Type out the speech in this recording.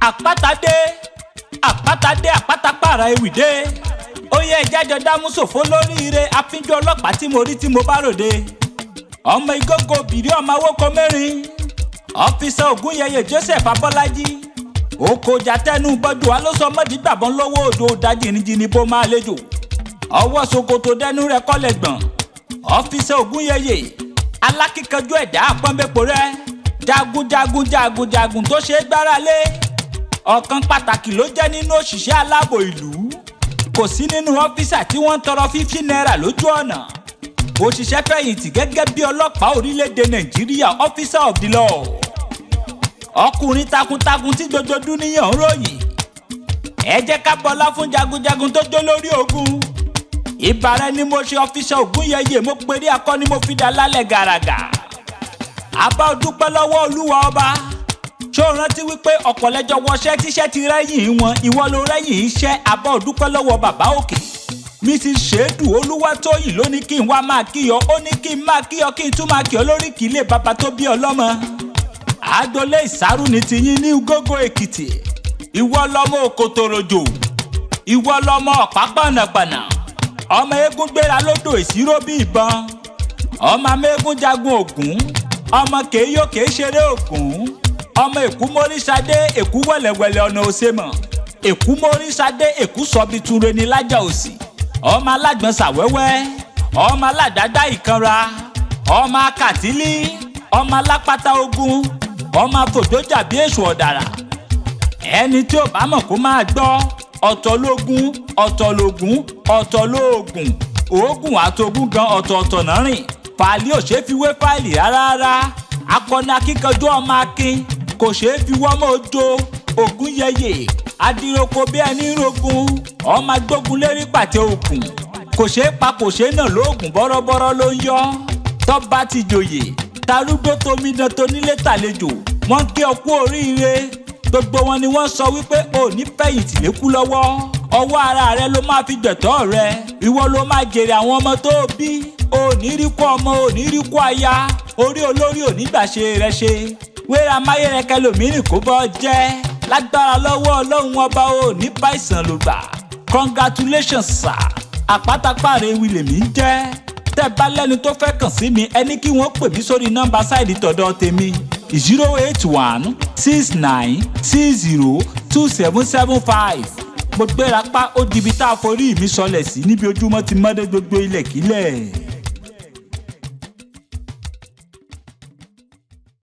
Àpáta dé, àpáta dé, àpáta pààrà ewì dé. Ó yẹ ìjájọ dámúsòfó lóríire àfínjú ọlọ́pàá tí mo rí tí mo bá ròde. Ọmọ Ìgógó bìrí, ọmọ awókọ mẹ́rin. Officer Ògúnyẹyẹ Joseph Abọ́lájí òkòjà tẹnu gbọ́dọ̀ wa ló sọ mọ́dí gbàbọ́n lọ́wọ́ odò dá jìnnìjìnnì bó máa lejò ọwọ́ ṣòkòtò dẹnu rẹ̀ kọ́lẹ̀ gbọ̀n. Officer Ògúnyẹyẹ, alákìkanjú ẹ̀dá àpọ́nbẹ́pọ̀ rẹ̀, jagunjagun jagunjagun tó ṣe é gbára lé, ọ̀kan pàtàkì ló jẹ́ nínú òṣìṣẹ́ aláàbò ìlú. Kò sí nínú officer tí wọ́n ń tọrọ ₦50 lójú ọ̀nà. Òṣìṣẹ́ fẹ̀yìntì gẹ́gẹ́ bí ọlọ́pàá orílẹ̀-èdè Nàìjíríà, officer of the law, ọkùnrin takuntakun tí gbogbo dúníyàn ń ròyìn. Ẹ jẹ́ ká bọlá fún jagunjagun tó jó lórí ogun. Ìbàrẹ̀ ni mo ṣe, Officer Ògúnyẹyẹ. Mo perí akọni, mo fi dà lálẹ́ gàràgà. Àbá dúpẹ́ lọ́wọ́ Olúwa Ọba. Ṣó o rántí wípé ọ̀pọ̀lẹ́jọ wọṣẹ́ tíṣẹ́ ti rẹ́yìn wọn, ìwọ ló rẹ́yìn iṣẹ́? Àbá dúpẹ́ lọ́wọ́ Bàbá Òkè. Mrs Ṣèdù Olúwatóyìn ló ní kí n wá máa kí ọ. Ó ní kí n máa kí ọ, kí n tún máa kí ọ lórí kìlé bàbá tó bí ọlọ́mọ. Agboolé Ìsárù ní tiyín ní Gógó Èkìtì. Ìwọ lọmọ Òkòtòròjò, ìwọ lọmọ ọ̀pá pànàpànà, ọmọ eégún gbéra lódò ìṣirò bí ìbọn, ọmọ amẹ́gùn jagun Ògún, ọmọ kèéyó kèé ṣeré Ògún, ọmọ èkú mórísadé, èkú wẹ̀lẹ̀wẹ̀lẹ̀ ọ̀nà òsèmọ̀, èkú mórísadé, èkú sọbi túnre ní lájà òsì, ọmọ alágbọ̀n sàwẹ́wẹ́, ọmọ aládàádá ìkanra, ọmọ akàtílí, ọmọ alápátá ogun, ọmọ afòdójà bí èṣù ọ̀dàrà. Ẹni tí ò bá mọ̀ kó máa gbọ́: ọ̀tọ̀ lógún, ọ̀tọ̀ lógún, ọ̀tọ̀ lóògùn. Òógùn àtogún gan ọ̀tọ̀ọ̀tọ̀ náà rìn. Fàálì ò ṣeé fi wé fáìlì rárá. Akọni akíkanjú, ọmọ akin, kò ṣeé fi wọ́mọ́ ojo. Ògúnyẹyẹ adiroko bí ẹni rogun, ọmọ agbógun lérí pàtẹ ògùn, kò ṣeé pa, kò ṣeé nà lóògùn, bọ́rọ́bọ́rọ́ ló ń yọ. Tọ́ba ti jòyè, tarúgbó tomidan tonílé tàlejò, wọ́n kí ọ kú oríire. Gbogbo wọn ni wọ́n sọ wípé o ò ní fẹ̀yìntì lékú lọ́wọ́. Ọwọ́ ara rẹ ló máa fi gbẹ̀tọ́ rẹ. Ìwọ ló máa jèrè àwọn ọmọ tó bí. O ò ní rí kó ọmọ, o ò ní rí kó aya. Orí olórí ò ní gbàṣe rẹ ṣe wéra máyé kẹlòmíràn kó bọ́ jẹ́. Lágbára lọ́wọ́ Ọlọ́run Ọba, ò ní bá ìsàn ló gbà. Congratulations, sir. Àpátápàrẹ̀ ewì lèmi ń jẹ́. Tẹ́ bá lẹ́ni tó fẹ́ kàn sí mi, ẹni kí wọ́n pè mí sórí nọ́mbà side tọ̀dọ̀ tèmi: 08169602775. Mo gbéra pa, ó dibi tá a forí mi sọlẹ̀ sí níbi ojúmọ́ ti mọ́dé gbogbo ilẹ̀ kílẹ̀.